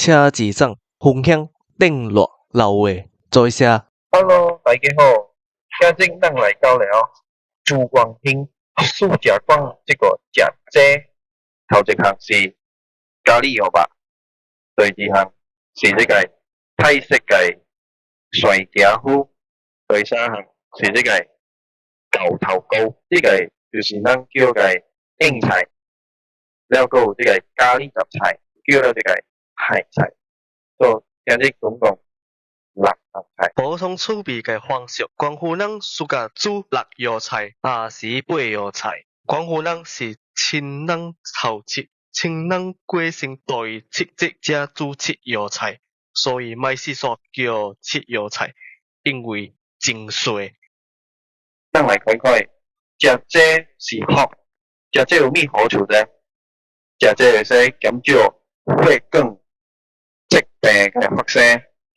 請市長分享頂熱老話，多謝。 Hello，大家好，今日咱來到了珠光興素食館這個食這頭一項是咖喱魚肉，第二項是這个泰式个蒜薹菇，第三項是這個猴頭菇，這个就是咱叫个硬菜，了閣有這个咖喱雜菜，叫做這个海菜，所以今日總共六項菜。普通處理个方式，關乎咱 suka 煮六樣菜，抑是八樣菜。關乎咱是親人頭七，親人過身大七節才煮七樣菜，所以莫四煞叫七樣菜，因為真濟。咱來看看，食這是福，食這有啥好處呢？食這會使減少血管疾病个發生，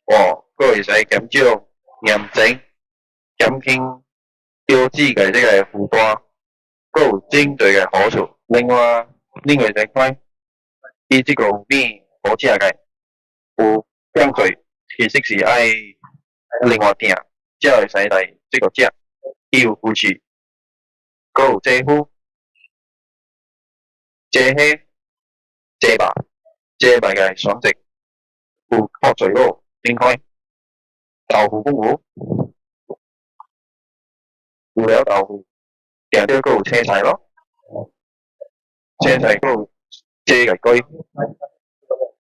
哦，閣會使減少炎症，減輕腰子个這个負擔，閣有真濟个好處。另外，恁會使看，伊這个有啥好食个？有點菜，其實是愛另外訂，才會使來這个食。伊有魚翅，閣有雞脯、雞蝦、雞肉、雞肉个選擇有較濟咯。恁看，豆腐粉有，有了豆腐，定著閣有青菜咯，青菜閣有雞个雞，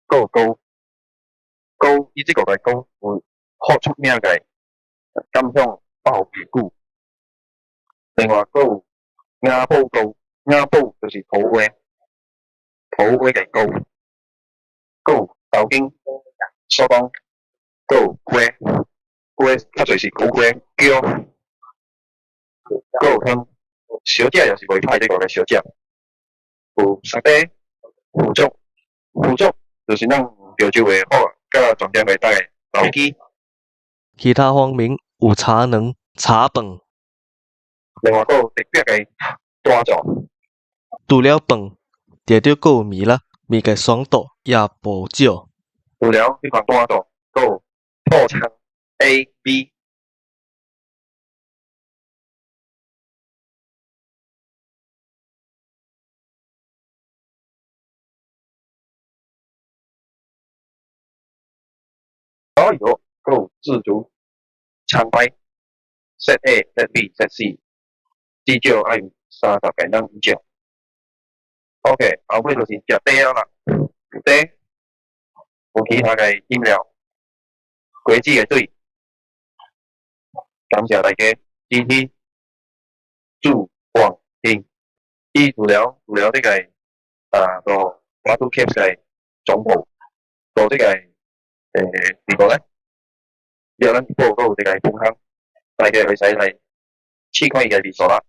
閣有糕，糕伊這个个糕有好出名个感想鮑魚菇。另外，閣有瓦堡糕，瓦堡就是土話，土話个糕，閣有豆筋、所講，閣有粿，粿較濟是苦粿、餃，閣有湯，小食也是袂歹，這个个小食，有沙嗲、腐竹，腐竹就是咱潮州話好，佮全店袂當个豆枝。其他方面有茶卵、炒飯。另外，閣有特別个大灶。除了飯，定著閣有麵啦，麵个選擇也無少。除了這款大灶，閣有套餐 A、B。哎喲，閣有自助餐牌，Set A、Set B、Set C。至少愛有30个人以上。OK，後尾就是食茶仔啦，有茶，有其他个飲料，果子个水。感謝大家支持，祝廣興。伊除了這个啊，個 Batu Caves 个總部，到這个佇個咧，了咱報閣有這个分行，大家會使來試看伊个味素啦。